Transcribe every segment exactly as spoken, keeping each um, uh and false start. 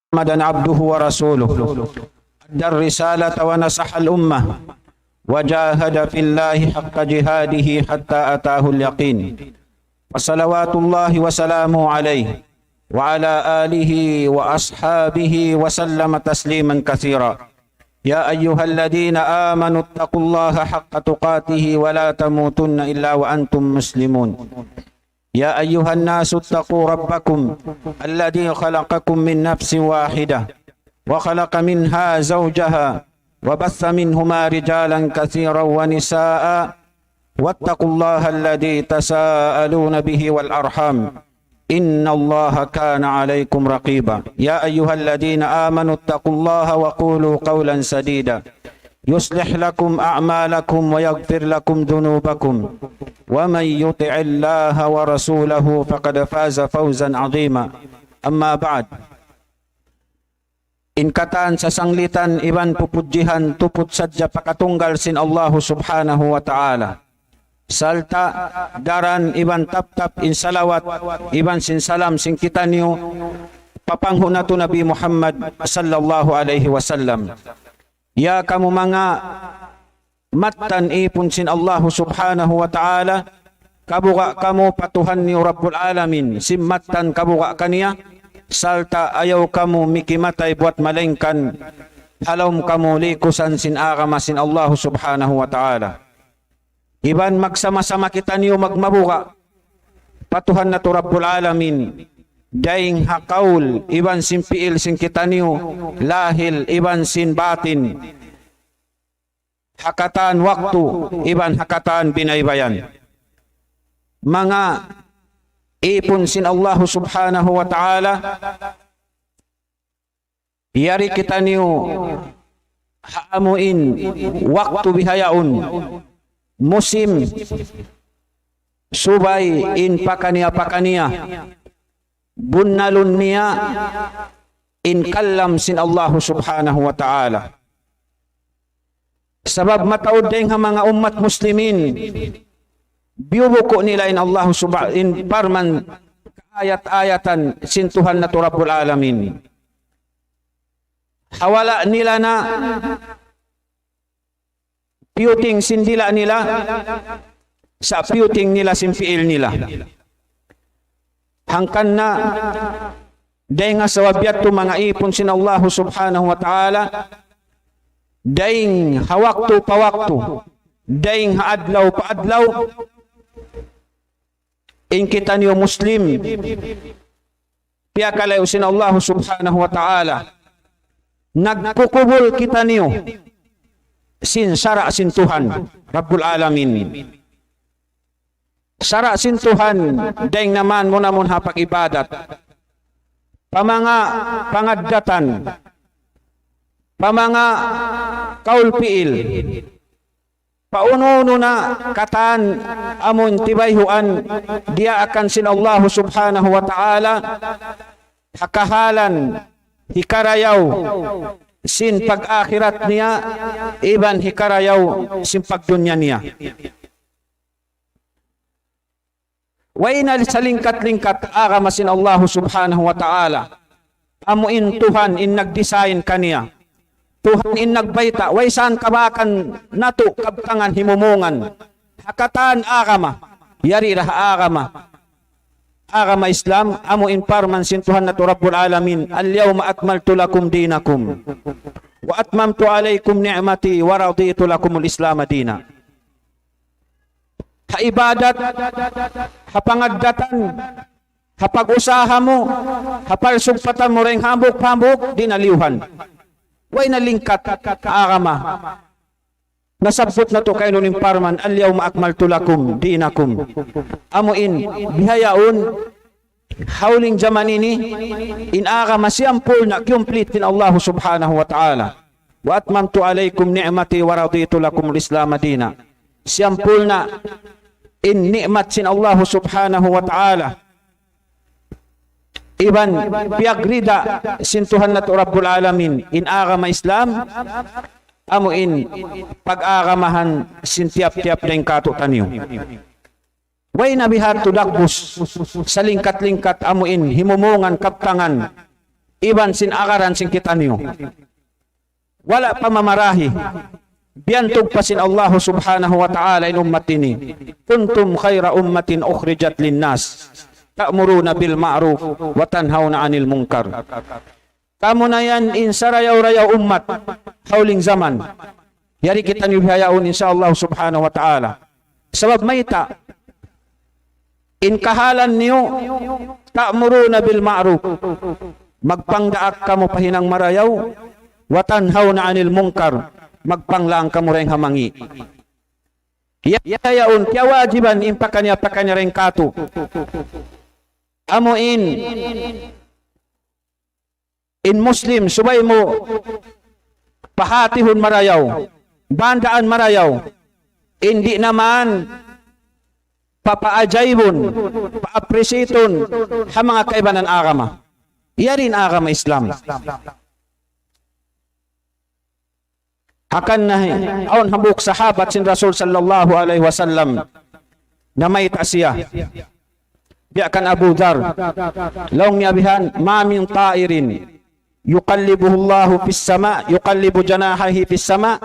محمدا عبده ورسوله، أدى الرسالة ونصح الأمة، وجاهد في الله حق جهاده حتى أتاه اليقين. فصلوات الله وسلامه عليه وعلى آله وأصحابه وسلم تسليما كثيرا. يا أيها الذين آمنوا اتقوا الله حق تقاته ولا تموتن إلا وأنتم مسلمون. يا أيها الناس اتقوا ربكم الذي خلقكم من نفس واحدة وخلق منها زوجها وبث منهما رجالا كثيرا ونساء واتقوا الله الذي تساءلون به والأرحام إن الله كان عليكم رقيبا. يا أيها الذين آمنوا اتقوا الله وقولوا قولا سديدا يصلح لكم أعمالكم ويغفر لكم ذنوبكم ومن يطع الله ورسوله فقد فاز فوزا عظيما. أما بعد، in katan sasanglitan iban pupudjihan tuput sadja pa katunggal sin Allahu Subhanahu wa Ta'ala. Sarta' daran iban taptap in salawat iban sin salam sin kitaniyu pa panghu' natu' Nabi Muhammad sallallahu alayhi wasallam. Ya kamu manga mattan ipun sin Allahu Subhanahu wa Ta'ala, kabuga' kamu pa Tuhan niyu Rabbul Alamin, sin mattan kabuga' kaniya, sarta' ayaw kamu mikimatay buwat malaingkan ha lawm kamu likusan sin agama sin Allahu Subhanahu wa Ta'ala. Iban magsama-sama kitaniyu magmabuga' pa Tuhan natu' Rabbul Alamin, dayng ha kaul iban sin piil sin kitaniyu, lahil iban sin batin, ha katan waktu iban ha katan binaybayan. Manga ipun sin Allahu Subhanahu wa Ta'ala, yari kitaniyu ha amuin waktu bihayaun, musim, subay in pakaniya-pakaniya, bunnalun niya in kalam sin Allahu Subhanahu wa Ta'ala. Sabab mataud dayng ha manga ummat muslimin, biyubuku' nila in Allahu Subha-, in parman kaayat-ayatan sin Tuhan natu' Rabbul Alamin. Ha wala' nila na piyuting sin dila' nila, sa' piyuting nila sin piil nila. Hangkan na, dayng ha sabab yadtu manga ipun sin Allahu Subhanahu wa Ta'ala, dayng ha waktu pa waktu, dayng ha adlaw pa adlaw, in kitaniyu Muslim, piyakalayu' sin Allahu Subhanahu wa Ta'ala, nagkukubul kitaniyu sin sara' sin Tuhan Rabbul Alamin. Sara' sin Tuhan, dayng naman muna-muna ha pag-ibadat, pa manga pangaddatan, pa manga kaul piil, pa unu-unu na katan amun tibayhuan diyaakan sin Allahu Subhanahu wa Ta'ala, ha kahalan hikarayaw sin pag-akhirat niya, iban hikarayaw sin pagdunya niya. Way na salingkat-lingkat agama sin Allahu Subhanahu wa Ta'ala. Amu in Tuhan in nag-design kaniya. Tuhan in nagbayta', way san kabakan natu' kabtangan himumungan. Ha katan agama, yari da ha agama. Agama Islam, amu in parman sin Tuhan natu' Rabbul Alamin, اليوم أكملت لكم دينكم وأتممت عليكم نعمتي ورضيت لكم الإسلام دينا. Ha ibadat, ha pangaddatan, ha pag-usaha mu, ha parsugpatan mu dayng hambuuk-hambuuk, di' na liyuhan. Way na lingkat agama. Nasabbut natu' kaynu in parman, اليوم أكملت لكم دينكم. Amu in, bihaun, ha huling jaman ini, in agama siyampurna', complete sin Allahu Subhanahu wa Ta'ala. وأتممت عليكم نعمتي ورضيت لكم الإسلام دينا. Siyampurna' in ni'mat sin Allahu Subhanahu wa Ta'ala. Iban piyagrida sin Tuhan natu' Rabbul Alamin in agama Islam, amu in pag-agamahan sin tiyap-tiyap dayng kātu'niyu. Way na bihadtu dagbus, salingkat-lingkat amu in himumungan kabtangan iban sin agaran sin kitaniyu. Wala' pa mamarahi. Biyantug pa sin Allah subhanahu wa ta'ala in ummat ini. كنتم خير أمة أخرجت للناس تأمرون بالمعروف وتنهون عن المنكر. Kamu na yan in sarayaw-rayaw ummat ha huling jaman. Yari kitaniyu bihaun, insya Allah subhanahu wa ta'ala. Sabab mayta', in kahalan niyu, تأمرون بالمعروف, magpangdaak kamu pa hinang marayaw, وتنهون عن المنكر, magpanglang kamu dayn ha mangi'. Ya, ya, yaun, kiyawajiban in pakaniya-pakaniya dayn kātu'. Amu in, in Muslim, subay mu pahatihun marayaw, bandaan marayaw, in di' na man papaajaibun, pa-appreciate-un ha manga kaibanan agama. Yari in agama Islam. Hangkan na, awn hambuuk sahabat sin Rasul sallallahu alayhi wasallam, namayta' siya. Biya' kan Abu Dhar. Laung niya bihan, ما من طائر يقلبه الله في السماء، يقلب جناحيه في السماء،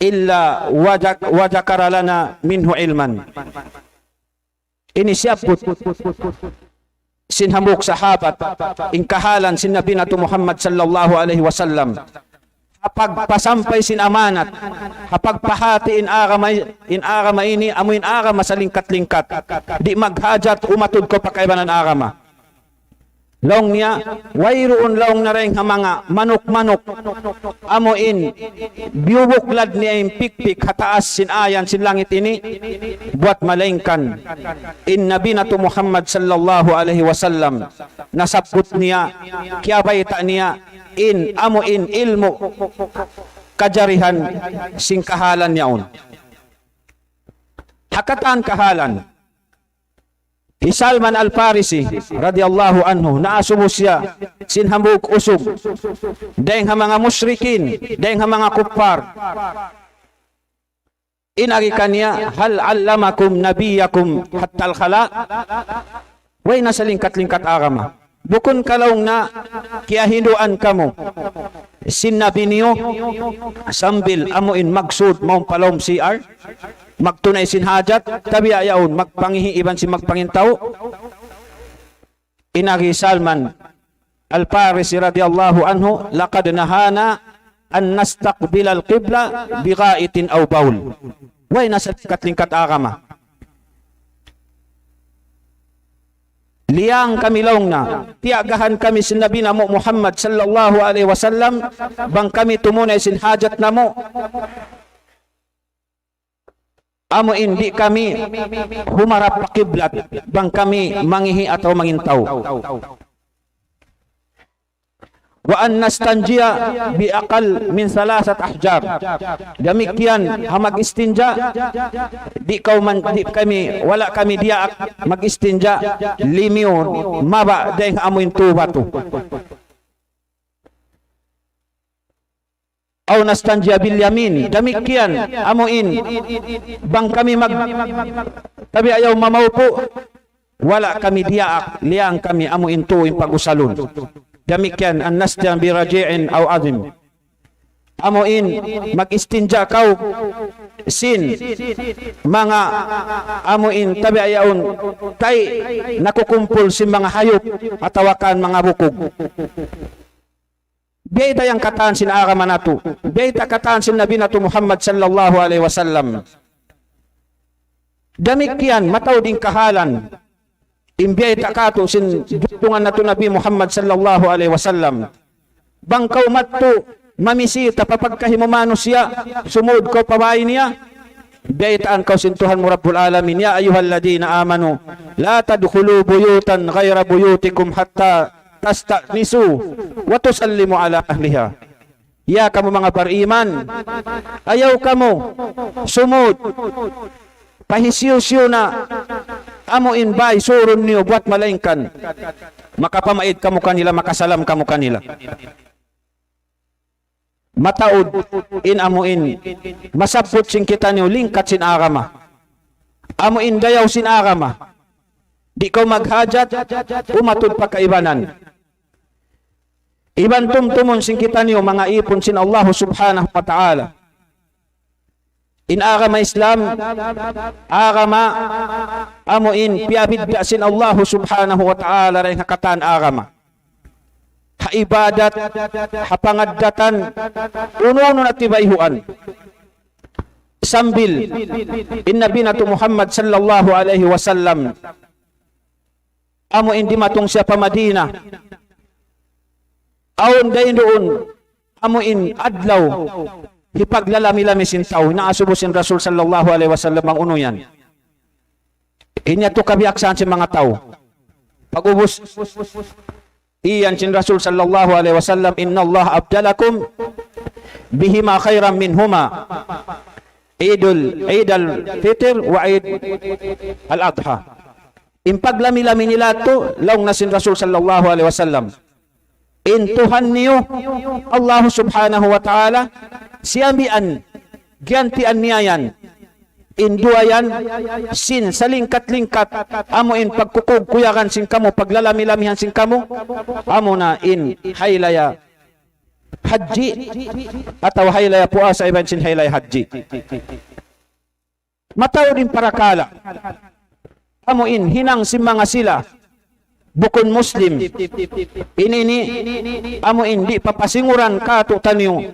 إلا وذك-، وذكر لنا منه علما. Ini siyabbut sin hambuuk sahabat, in kahalan sin Nabi natu' Muhammad sallallahu alayhi wasallam. Ha pagpasampay sin amanat, ha pagpahāti in agama, in agama ini, amu in agama salingkat-lingkat. Di' maghajat umatud kaw pa kaibanan agama. Laung niya, wayruun laung niya dayn ha manga manuk-manuk, amu in biyubuklad niya in pikpik ha taas sin ayan sin langit ini, buwat malaingkan in Nabi natu' Muhammad sallallahu alayhi wasallam, nasabbut niya, kiyabayta' niya, in amu in ilmu' kajarihan sin kahalan yaun. Ha katan kahalan, hi Salman Al-Farisi radiyallahu anhu, naasubu siya sin hambuuk usug dayn ha manga mushrikin, dayn ha manga kuffar. In agi kaniya, هل علمكم نبيكم حتى الخلاء؟ Way na salingkat-lingkat agama. Bukun ka laung niya kiyahinduan kamu sin Nabi niyu sambil amu in magsud mawn pa lawm C R, magtunay sin hajat, tabiya' yaun, magpangihi iban sin magpangintaw. In agi Salman Al-Farisi radiyallahu anhu, لقد نهانا أن نستقبل القبلة بغائط أو بول. Way na salingkat-lingkat agama. Liyang kami laung niya, tiyagahan kami sin Nabi namu' Muhammad sallallahu alayhi wasallam, bang kami tumunay sin hajat namu', amu in di' kami humarap pa kiblat, bang kami mangihi atawa mangintaw. وأن نستنجي بأقل من ثلاثة أحجار. Damikkiyan ha mag-istinja, di' kaw man, di' kami, wala' kami diyaak mag-istinja, limiyu, mababa' dayn ha amu in tū batu. أو نستنجي باليمين. Damikkiyan, amu in, bang kami mag-, tabiya' yaun mamaupu', wala' kami diyaak, liyang kami amu in tū in pag-usalun. Damikkiyan, أن نستنجي برجيع أو عظم. Amu in, mag-istinja kaw sin manga amu in tabiya' yaun tay nakukumpul sin manga hayup atawa kan manga bukug. Biyayta' yan katan sin agama natu'. Biyayta' katan sin Nabi natu' Muhammad sallallahu alayhi wasallam. Damikkiyan, mataud in kahalan. In biyayta' katu' sin junjungan natu' Nabi Muhammad sallallahu alayhi wasallam. Bang kaw madtu, mamisita pa pagkahi mu manusiya', sumud kaw pa bāy niya. Biyaytaan kaw sin Tuhan mu Rabbul Alamin, يا أيها الذين آمنوا لا تدخلوا بيوتا غير بيوتكم حتى تستأنسوا وتسلموا على أهلها. Ya kamu manga bariman, ayaw kamu sumud pa hisiyu-siyu na amu in bāy surun niyu buwat malaingkan makapamaid kamu kanila, makasalam kamu kanila. Mataud in amu in masabbut sin kitaniyu lingkat sin agama. Amu in dayaw sin agama. Di' kaw maghajat, umatud pa kaibanan. Iban tumtumun sin kitaniyu manga īpun sin Allahu Subhanahu wa Ta'ala. In agama Islam, agama amu in piyabidda' sin Allahu Subhanahu wa Ta'ala dayn ha katan agama. Ha ibadat, ha pangaddatan, unu-unu na tibayhuan. Sambil in Nabi natu' Muhammad sallallahu alayhi wasallam amu in dimatung siya pa Madina. Awn dayn duun amu in adlaw hipaglalami-lami sin tau, naasubu sin Rasul sallallahu alayhi wasallam bang unu yan. In yadtu kabiyaksahan sin manga tau. Pag'ubus, iyan sin Rasul sallallahu alayhi wasallam, إن الله أبدلكم بهما خيرا منهما عيد ال-، عيد الفطر وعيد الأضحى. In paglami-lami nila yadtu, laung na sin Rasul sallallahu alayhi wasallam, in Tuhan niyu, Allahu Subhanahu wa Ta'ala, siyambian, giyantian niya yan. In duwa yan, sin salingkat-lingkat, amu in pagkukug-kuyagan sin kamu, paglalami-lamihan sin kamu, amu na in haylaya hajji, atawa haylaya puasa iban sin haylaya hajji. Mataud in parakala'. Amu in hinang sin manga sila bukun Muslim. Ini, ini, amu in di' papasinguran kātu'niyu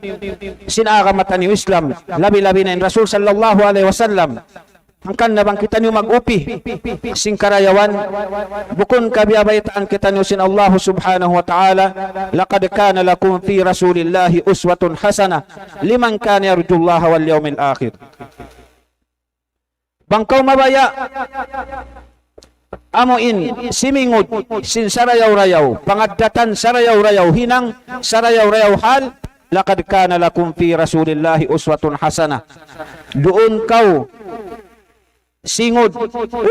sin agama taniyu Islam. Labi-labi na in Rasul sallallahu alayhi wasallam. Hangkan na bang kitaniyu mag-upi sin karayawan, bukun ka biyabaytaan kitaniyu sin Allahu Subhanahu wa Ta'ala, لقد كان لكم في رسول الله أسوة حسنة لمن كان يرجو الله واليوم الآخر. Bang kaw mabaya', amu in simingud sin sarayaw-rayaw, pangaddatan sarayaw-rayaw, hinang sarayaw-rayaw hal, لقد كان لكم في رسول الله أسوة حسنة. Duun kaw singud,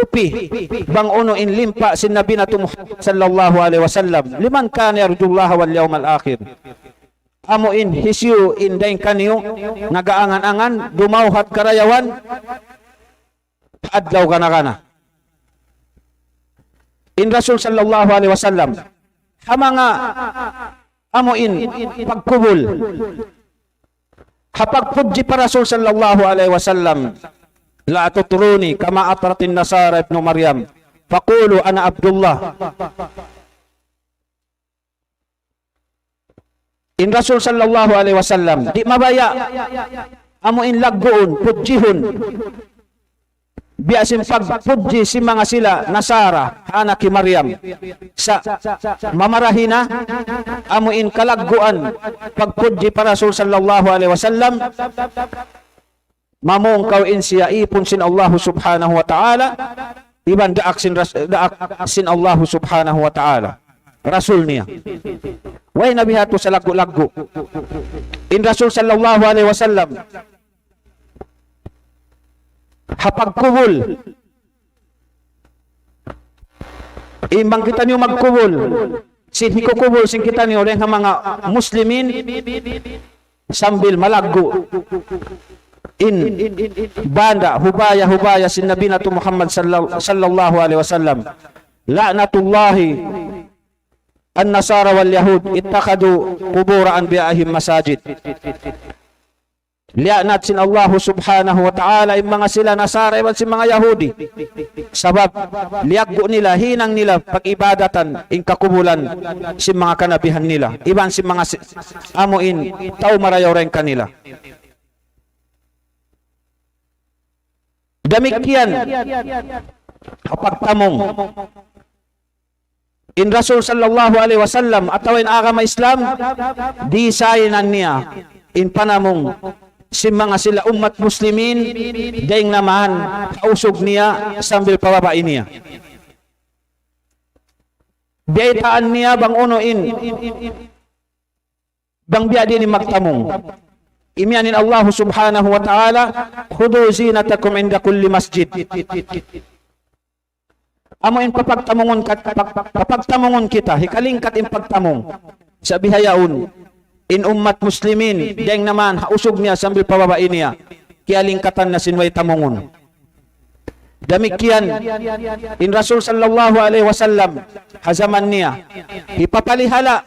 upi, bang unu in limpa' sin Nabi natu' Muhammad sallallahu alayhi wasallam. لمن كان يرجو الله واليوم الآخر. Amu in hisiyu in dayn kaniyu nag-aangan-angan, dumawhat karayawan, adlaw gana-gana. In Rasul sallallahu alayhi wasallam, ha manga amu in pagkubul, ha pagpudji pa Rasul sallallahu alayhi wasallam, لا تطروني كما أطرت النصارى ابن مريم فقولوا أنا عبد الله. In Rasul sallallahu alayhi wasallam, di' mabaya', amu in lagguun, pudjihun. Biya' sin pagpudji sin manga sila Nasara, anak hi Maryam. Sa' mamarahi na, amu in kalagguan, pagpudji pa Rasul sallallahu alayhi wasallam, mamung kaw in siya īpun sin Allahu Subhanahu wa Ta'ala, iban daak sin ras-, daak sin Allahu Subhanahu wa Ta'ala. Rasul niya. Way na bihadtu sa laggu'-laggu'. In Rasul sallallahu alayhi wasallam, ha pagkubul, in bang kitaniyu magkubul, sin hikukubul sin kitaniyu dayn ha manga Muslimin, sambil malaggu' in banda', hubaya-hubaya sin Nabi natu' Muhammad salla-, sallallahu alayhi wasallam. لعنة الله النصارى واليهود اتخذوا قبور أنبيائهم مساجد. Liyaanat sin Allahu Subhanahu wa Ta'ala in manga sila Nasara iban sin manga Yahudi. Sabab liyaggu' nila, hinang nila pag-ibadatan in kakubulan sin manga kanabihan nila, iban sin manga si-, amu in tau marayaw dayn kanila. Damikkiyan ha pagtamung. In Rasul sallallahu alayhi wasallam atawa in agama Islam, disainan niya in panamung sin manga sila ummat muslimin, dayn naman ha usug niya sambil pa babai niya. Biyaytaan niya bang unu in bang biya' diin in magtamung. Imiyan in Allah Subhanahu wa Ta'ala, خذوا زينتكم عند كل مسجد. Amu in papagtamungun kat-, pag-, papagtamungun kita, hikalingkat in pagtamung. Sa' bihaun, in ummat muslimin, dayn naman, ha usug niya sambil pa babai niya, kiyalingkatan na sin way tamungun. Damikkiyan, in Rasul sallallahu alayhi wasallam, ha jaman niya, hipapalihala'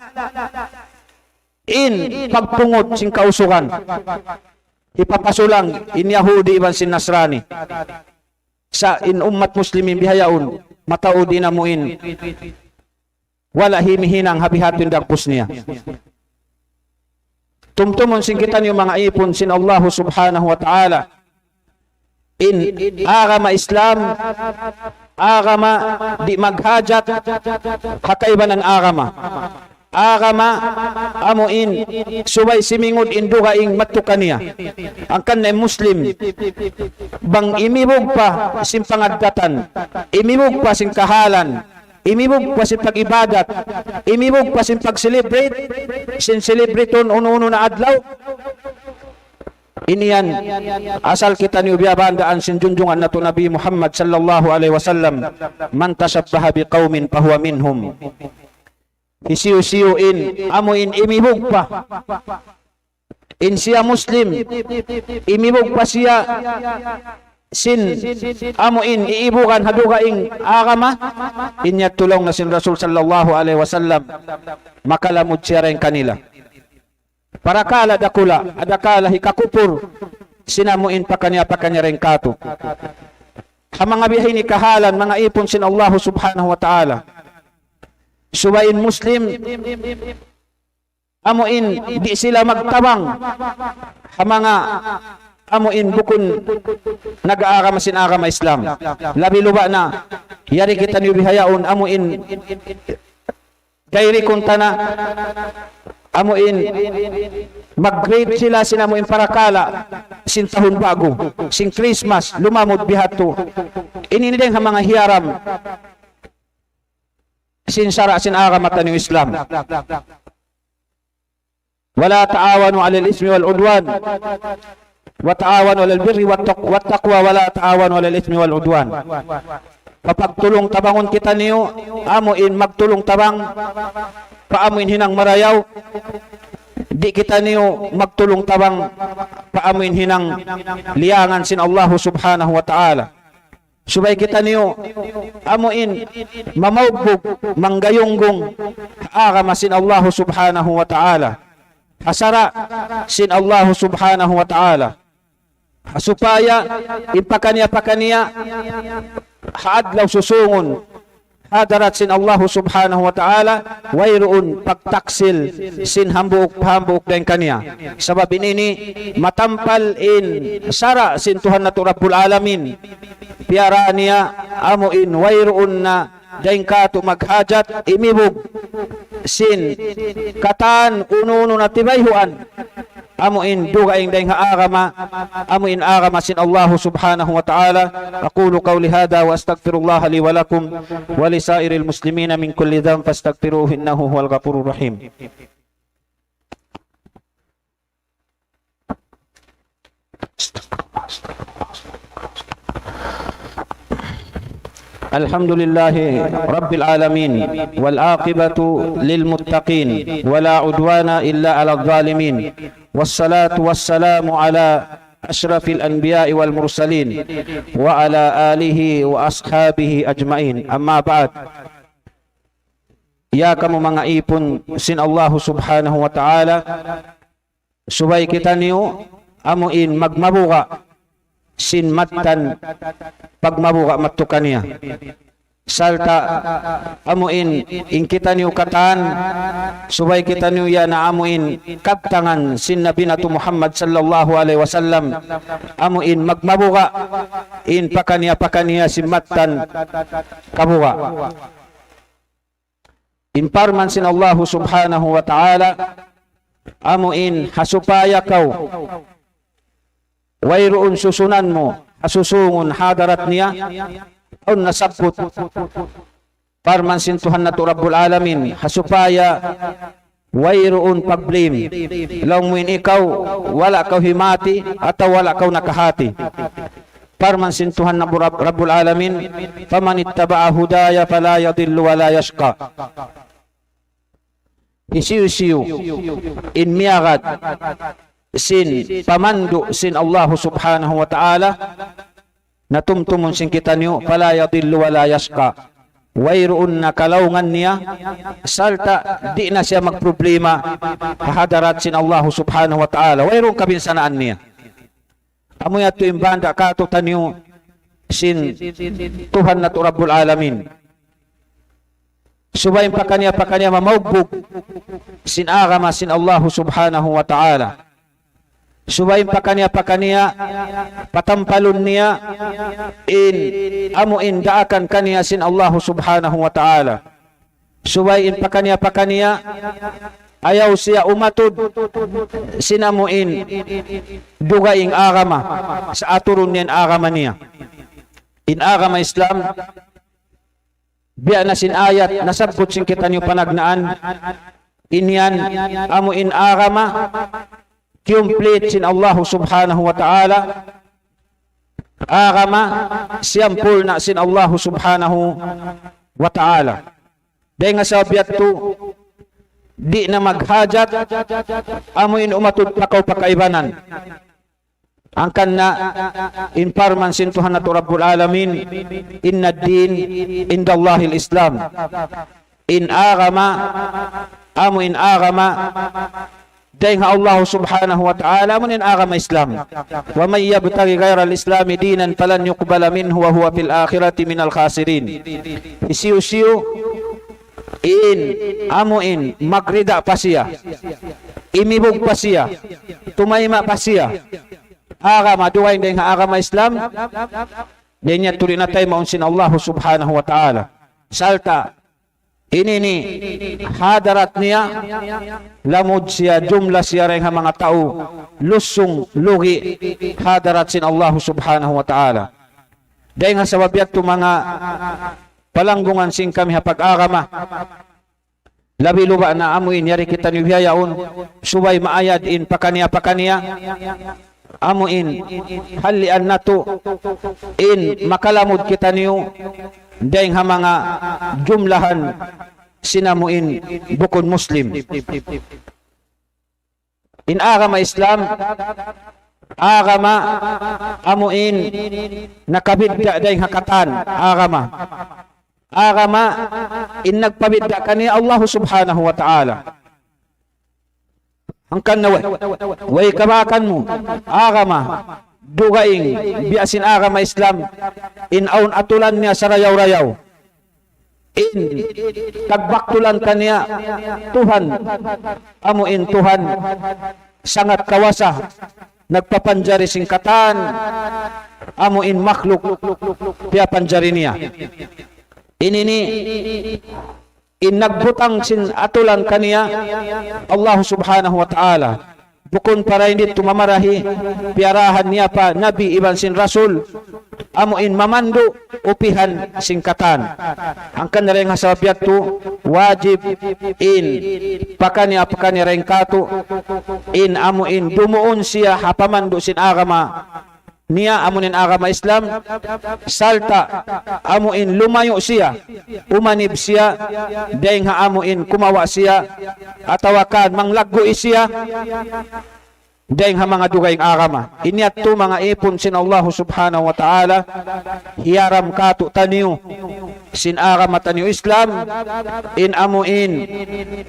in pagpungut sin kausugan. Hipapasulang in Yahudi iban sin Nasrani. Sa' in ummat Muslimin bihaun, mataud in amu in wala' himihinang ha bihadtu in dagpus niya. Tumtumun sin kitaniyu manga ipun sin Allahu Subhanahu wa Ta'ala. In agama Islam, agama di' maghajat ha kaibanan agama. Agama amu in subay simingud in dugaing madtu kaniya. Hangkan na in Muslim, bang imibug pa sin pangaddatan, imibug pa sin kahalan, imibug pa sin pag-ibadat, imibug pa sin pag-celebrate, sin celebrate-un unu-unu na adlaw. Ini yan, asal kitaniyu biyabandaan sin junjungan natu' Nabi Muhammad sallallahu alayhi wasallam, من تشبه بقوم فهو منهم. Hisiyu-siyu in, amu in imibug pa. In siya Muslim, imibug pa siya sin amu in iibugan ha dugaing agama, in yadtu laung na sin Rasul sallallahu alayhi wasallam, makalamud siya dayn kanila. Parakala' dakula', adakala' hikakupur sin amu in pakaniya-pakaniya dayn kātu'. Ha manga biya' ha ini kahalan, manga ipun sin Allahu Subhanahu wa Ta'ala. Subay in Muslim, amu in di' sila magtabang ha manga amu in bukun nag-aagama sin agama Islam. Labi luba' na, yari kitaniyu bihaun, amu in gairi kuntana, amu in mag-greet sila sin amu in parakala' sin tahun ba'gu, sin Christmas, lumamud bihadtu. Ini dayn ha manga hiyaram sin sara' sin agama taniyu Islam. ولا تعاونوا على الإثم والعدوان وتعاونوا على البر والتق-، والتقوى ولا تعاونوا على الإثم والعدوان. Papagtulung-tabangun kitaniyu, amu in magtulung-tabang pa amu in hinang marayaw. Di' kitaniyu magtulung-tabang pa amu in hinang liyangan sin Allahu Subhanahu wa Ta'ala. Subay kitaniyu amu in mamaugbug, manggayunggung ha agama sin Allahu Subhanahu wa Ta'ala, ha sara' sin Allahu Subhanahu wa Ta'ala. Ha supaya in pakaniya-pakaniya ha adlaw susungun ha hadarat sin Allahu Subhanahu wa Ta'ala, wayruun pagtaksil sin hambuuk-hambuuk dayn kaniya. Sabab in ini matampal in sara' sin Tuhan natu' Rabbul Alamin. Piyara niya amu in wayruun na dayn kātu' maghajat imibug sin katan unu-unu na tibayhuan. Amu in dugaing dayn ha agama, amu in agama sin Allahu Subhanahu wa Ta'ala. أقول قولي هذا وأستغفر الله لي ولكم ولسائر المسلمين من كل ذنب فاستغفروه إنه هو الغفور الرحيم. الحمد لله رب العالمين، والعاقبة للمتقين، ولا عدوان إلا على الظالمين، والصلاة والسلام على أشرف الأنبياء والمرسلين، وعلى آله وأصحابه أجمعين. أما بعد. Ya kamu manga ipun sin Allahu Subhanahu wa Ta'ala, subay kitaniyu amu in magmabuga' sin mattan pagmabuga' madtu kaniya. Sarta' amu in, in kitaniyu katan, subay kitaniyu yan amu in kabtangan sin Nabi natu' Muhammad sallallahu alayhi wasallam, amu in magmabuga' in pakaniya-pakaniya sin mattan kabuga'. In parman sin Allahu Subhanahu wa Ta'ala, amu in ha supaya kaw wayruun susunan mu ha susungun hadarat niya, awn nasabbut parman sin Tuhan natu' Rabbul Alamin, ha supaya wayruun pag-blame. Laung mu in ikaw, wala' kaw himati, atawa wala' kaw nakahati. Parman sin Tuhan natu' Rabbul Alamin, فمن اتبع هداي فلا يضل ولا يشقى. Hisiyu-siyu in miyagad sin pamandu' sin Allahu Subhanahu wa Ta'ala, na tumtumun sin kitaniyu, فلا يضل ولا يشقى. wayruun na kalaungan niya, sarta' di' na siya magproblema ha hadarat sin Allahu Subhanahu wa Ta'ala. Wayruun kabinsanaan niya. Amu yadtu in banda' kātu'niyu sin Tuhan natu' Rabbul Alamin. Subay in pakaniya-pakaniya mamaugbug sin agama sin Allahu Subhanahu wa Ta'ala. Subay in pakaniya-pakaniya patampalun niya in amu in daakan kaniya sin Allahu Subhanahu wa Ta'ala. Subay in pakaniya-pakaniya ayaw siya umatud sin amu in dugaing agama sa' aturun niya in agama niya. In agama Islam, biya' na sin ayat nasabbut sin kitaniyu panagnaan, in yan amu in agama kiyumplete sin Allahu Subhanahu wa Ta'ala, agama siyampurna' sin Allahu Subhanahu wa Ta'ala. Dayn ha sabab yadtu, di' na maghajat amu in umatud pakaw-pakaibanan. Hangkan na in parman sin Tuhan natu' Rabbul Alamin, إن الدين عند الله الإسلام. In agama, amu in agama dayn ha Allah Subhanahu wa Ta'ala, amu in agama Islam. ومن يبتغ غير الإسلام دينا فلن يقبل منه وهو في الآخرة من الخاسرين. Hisiyu-siyu in, amu in, magrida pa siya, imibug pa siya, tumayma' pa siya agama dugaing dayn ha agama Islam, dayn niya tuud di' na taymaun sin Allah Subhanahu wa Ta'ala. Sarta' ini ini hadarat niya, lamud siya, jumla siya dayn ha manga tau lusung, lugi' hadarat sin Allah Subhanahu wa Ta'ala. Dayn ha sabab yadtu, manga palanggungan sin kami ha pag-agama, labi-labi na amu in yari kitaniyu bihaun, subay maayad in pakaniya-pakaniya, amu in halian natu' in makalamud kitaniyu dayn ha manga jumlahan sin amu in bukun Muslim. In agama Islam, agama amu in nakabidda' dayn ha katan agama. Agama in nagpabidda' kaniya Allah Subhanahu wa Ta'ala. Hangkan na way, way kabakan mu agama dugaing biya' sin agama Islam, in awn atulan niya sarayaw-rayaw. In tagbaktulan kaniya Tuhan, amu in Tuhan sangat kawasa, nagpapanjari sin katan amu in makhluk piyapanjari niya. Ini ini in nagbutang sin atulan kaniya Allah Subhanahu wa Ta'ala. Bukun pa dayn didtu mamarahi, piyarahan niya pa nabi iban sin rasul, amu in mamandu' upihan sin katan. Hangkan dayn ha sabab yadtu, wajib in pakaniya-pakaniya dayn kātu', in amu in dumuun siya ha pamandu' sin agama niya, amu in agama Islam, sarta' amu in lumayu' siya, umanib siya dayn ha amu in kumawa' siya, atawa kan manglaggu' siya dayn ha manga dugaing agama. Ini yadtu, manga ipun sin Allah Subhanahu wa Ta'ala, hiyaram kātu'niyu sin agama taniyu Islam, in amu in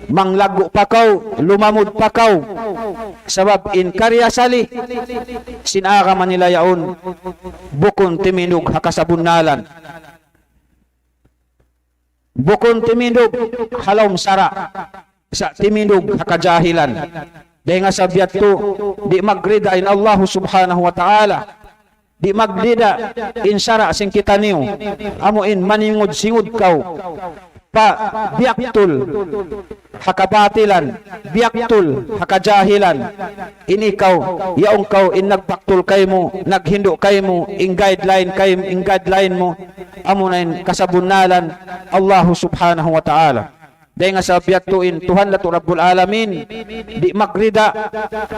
manglaggu' pa kaw, lumamud pa kaw. Sabab in kariasali sin agama nila yaun bukun timindug ha kasabunnalan. Bukun timindug ha lawm sara', sa' timindug ha kajahilan. Dayn ha sabab yadtu, di' magrida in Allah Subhanahu wa Ta'ala. Di' magrida in sara' sin kitaniyu. Amu in maningud-singud kaw pa biyaktul ha kabatilan, biyaktul ha kajahilan. In ikaw, yaun kaw in nagbaktul kaymu, naghindu' kaymu, in guideline kaymu, in guideline mu, amu na in kasabunnalan Allah Subhanahu wa Ta'ala. Dayn ha sabab yadtu in Tuhan natu' Rabbul Alamin, di' magrida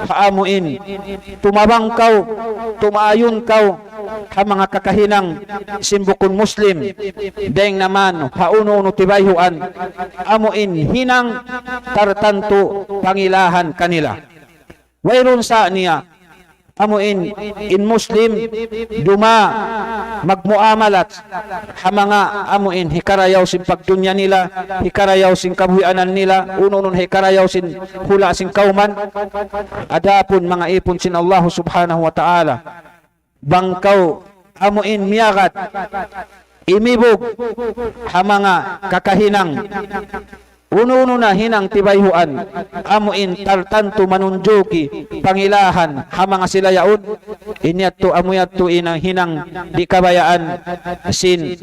ha amu in tumabang kaw, tumaayun kaw ha manga kakahinang sin bukun Muslim, dayn naman ha unu-unu tibayhuan, amu in hinang tartantu pangilahan kanila. Wayruun sa' niya amu in, in Muslim, duma magmuamalat ha manga amu in hikarayaw sin pagdunya nila, hikarayaw sin kabuhianan nila, unu-unu in hikarayaw sin hula' sin kawman. Adapun manga ipun sin Allah Subhanahu wa Ta'ala, bang kaw amu in miyagad, imibug ha manga kakahinang, unu-unu na hinang tibayhuan, amu in tartantu manunjuki pangilahan ha manga sila yaun, in yadtu amu yadtu in hinang di' kabayaan sin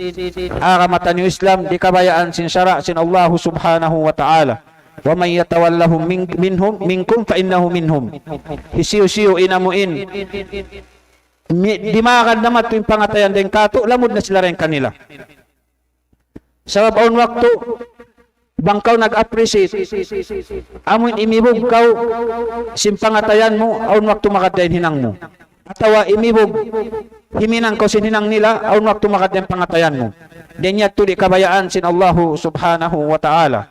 agama taniyu Islam, di' kabayaan sin sara' sin Allah Subhanahu wa Ta'ala. ومن يتولهم من-، منهم، منكم فإنه منهم. Hisiyu-siyu in amu in mi-, dimagad na madtu in pangatayan dayn kātu', lamud na sila dayn kanila. Sabab awn waktu, bang kaw nag-appreciate, amu in imibug kaw sin pangatayan mu, awn waktu magad da in hinang mu. Atawa imibug, himinang kaw sin hinang nila, awn waktu magad da in pangatayan mu. Dayn yadtu di' kabayaan sin Allahu Subhanahu wa Ta'ala.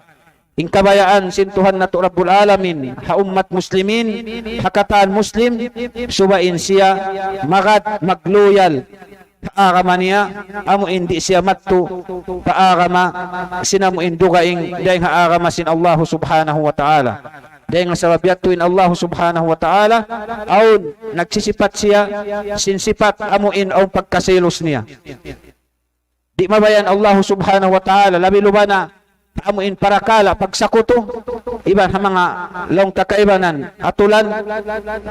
In kabayaan sin Tuhan natu' Rabbul Alamin ha ummat muslimin, ha katan Muslim, subay in siya magad, magloyal ha agama niya, amu in di' siya madtu pa agama sin amu in dugaing dayn ha agama sin Allahu Subhanahu wa Ta'ala. Dayn ha sabab yadtu in Allahu Subhanahu wa Ta'ala, awn nagsisipat siya sin sipat amu in awn pagkaselos niya. Di' mabayaan Allah Subhanahu wa Ta'ala, labi-labi na amu in parakala' pagsakutu, iban ha manga laung ta kaibanan atulan,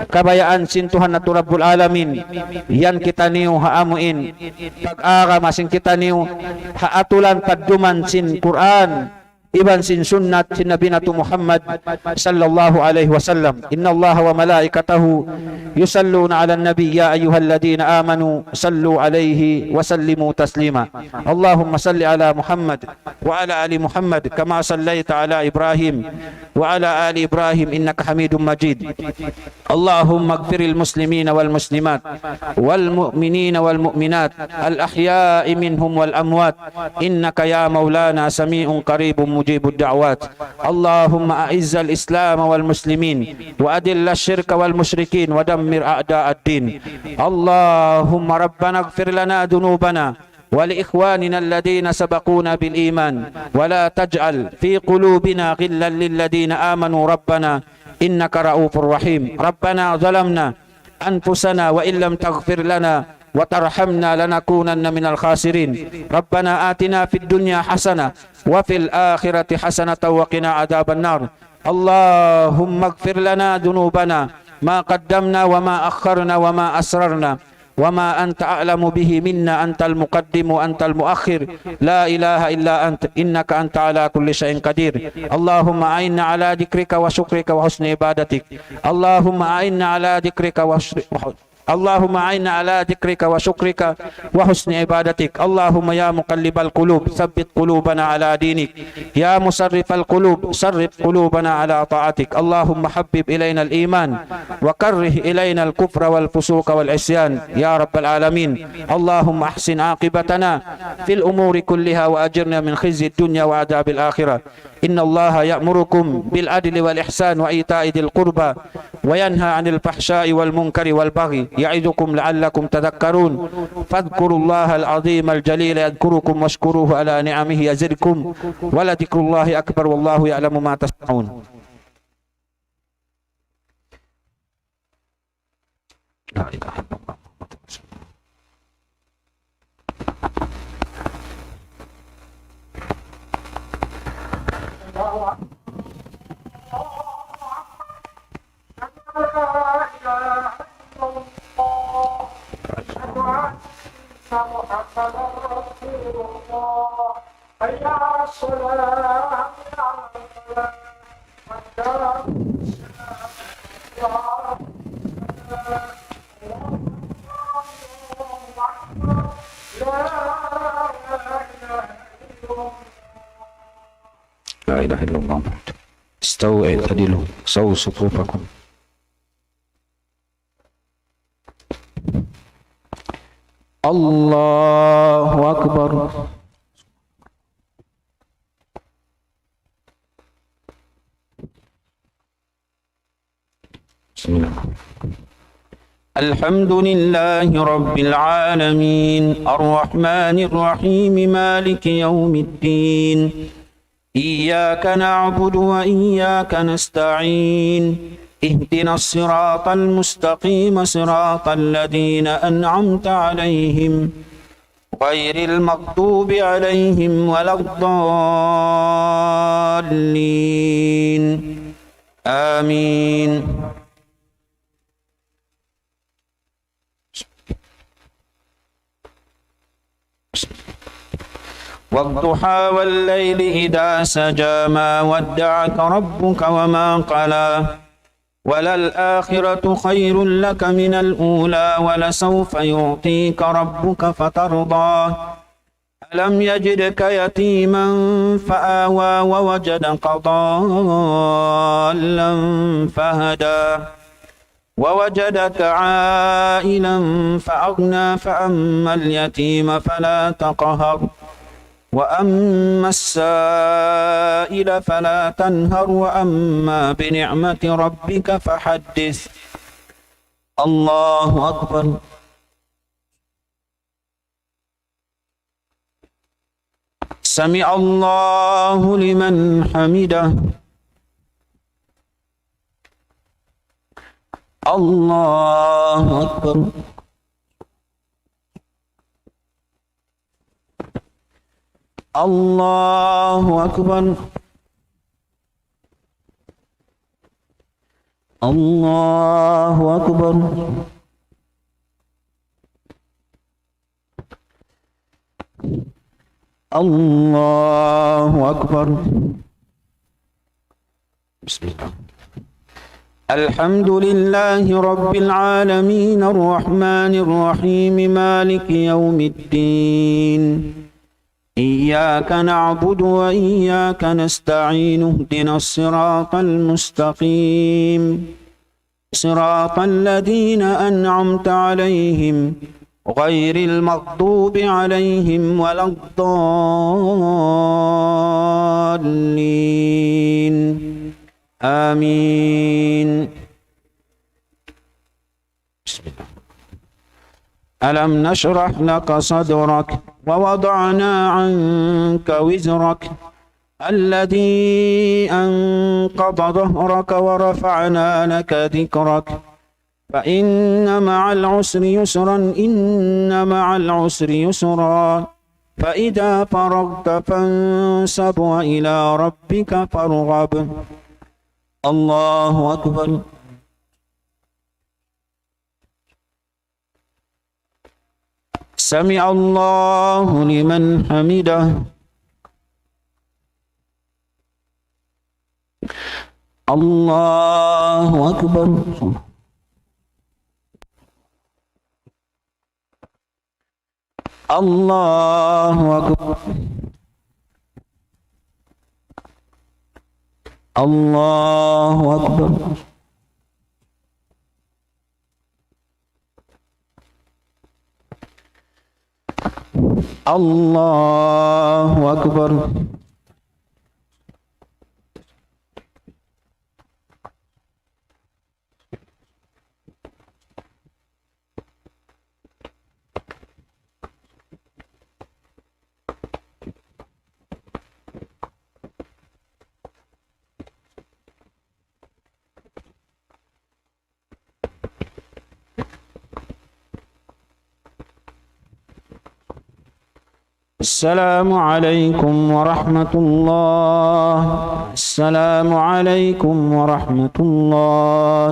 kabayaan sin Tuhan natu' Rabbul Alamin, yan kitaniyu ha amu in pag-agama sin kitaniyu ha atulan padduman sin Qur'an iban sin sunnat sin Nabi natu' Muhammad sallallahu alayhi wasallam. إن الله وملائكته يصلون على النبي يا أيها الذين آمنوا صلوا عليه وسلموا تسليما. اللهم صل على محمد وعلى آل محمد كما صليت على إبراهيم وعلى آل إبراهيم إنك حميد مجيد. اللهم اغفر للمسلمين والمسلمات والمؤمنين والمؤمنات الأحياء منهم والأموات إنك يا مولانا سميع قريب مجيب الدعوات. اللهم أعز الإسلام والمسلمين وأذل الشرك والمشركين ودمر أعداء الدين. اللهم ربنا اغفر لنا ذنوبنا ولإخواننا الذين سبقونا بالإيمان ولا تجعل في قلوبنا غلا للذين آمنوا ربنا إنك رءوف رحيم. ربنا ظلمنا أنفسنا وإن لم تغفر لنا وترحمنا لنكونن من الخاسرين. ربنا آتنا في الدنيا حسنة وفي الآخرة حسنة وقنا عذاب النار. اللهم اغفر لنا ذنوبنا ما قدمنا وما أخرنا وما أسررنا وما أنت أعلم به منا، أنت المقدم وأنت المؤخر، لا إله إلا أنت، إنك أنت على كل شيء قدير. اللهم أعنا على ذكرك وشكرك وحسن عبادتك. اللهم أعنا على ذكرك وشكرك اللهم أعنا على ذكرك وشكرك وحسن عبادتك. اللهم يا مقلب القلوب ثبت قلوبنا على دينك. يا مصرف القلوب صرف قلوبنا على طاعتك. اللهم حبب إلينا الإيمان وكره إلينا الكفر والفسوق والعصيان يا رب العالمين. اللهم أحسن عاقبتنا في الأمور كلها وأجرنا من خزي الدنيا وعذاب الآخرة. إن الله يأمركم بالعدل والإحسان وإيتاء ذي القربى وينهى عن الفحشاء والمنكر والبغي يعظكم لعلكم تذكرون. فاذكروا الله العظيم الجليل يذكركم واشكروه على نعمه يزدكم ولذكر الله أكبر والله يعلم ما تصنعون. لا إله إلا الله محمد رسول الله. لا إله إلا الله. استووا اعتدلوا، سووا صفوفكم. الله أكبر. بسم الله. الحمد لله رب العالمين، الرحمن الرحيم، مالك يوم الدين، إياك نعبد وإياك نستعين، اهدنا الصراط المستقيم، صراط الذين أنعمت عليهم، غير المغضوب عليهم ولا الضالين. آمين. والضحى والليل إذا سجى، ما ودعك ربك وما قلى، وللآخرة خير لك من الأولى، ولسوف يعطيك ربك فترضى. ألم يجدك يتيما فآوى، ووجدك ضالا فهدى، ووجدك عائلا فأغنى، فأما اليتيم فلا تقهر، وأما السائل فلا تنهر، وأما بنعمة ربك فحدث. الله أكبر. سمع الله لمن حمده. الله أكبر. الله أكبر. الله أكبر. الله أكبر. بسم الله. الحمد لله رب العالمين، الرحمن الرحيم، مالك يوم الدين، إياك نعبد وإياك نستعين، اهدنا الصراط المستقيم، صراط الذين أنعمت عليهم، غير المغضوب عليهم ولا الضالين. آمين. بسم الله. ألم نشرح لك صدرك ووضعنا عنك وزرك الذي أنقض ظهرك ورفعنا لك ذكرك فإن مع العسر يسرا، إن مع العسر يسرا، فإذا فرغت فانصب وإلى ربك فارغب. الله أكبر. سمع الله لمن حمده. الله أكبر. الله أكبر. الله أكبر. الله أكبر. السلام عليكم ورحمة الله. السلام عليكم ورحمة الله.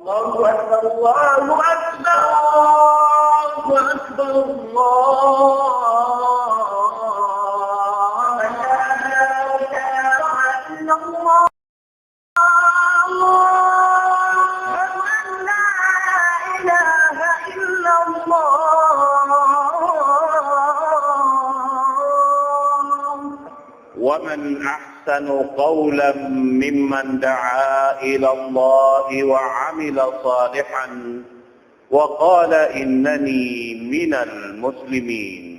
الله أكبر، الله أكبر، الله أكبر، الله أكبر. أشهد أن لا إله إلا الله. أشهد أن لا إله إلا الله. ومن أحسن قولا ممن دعا إلى الله وعمل صالحا وقال إنني من المسلمين.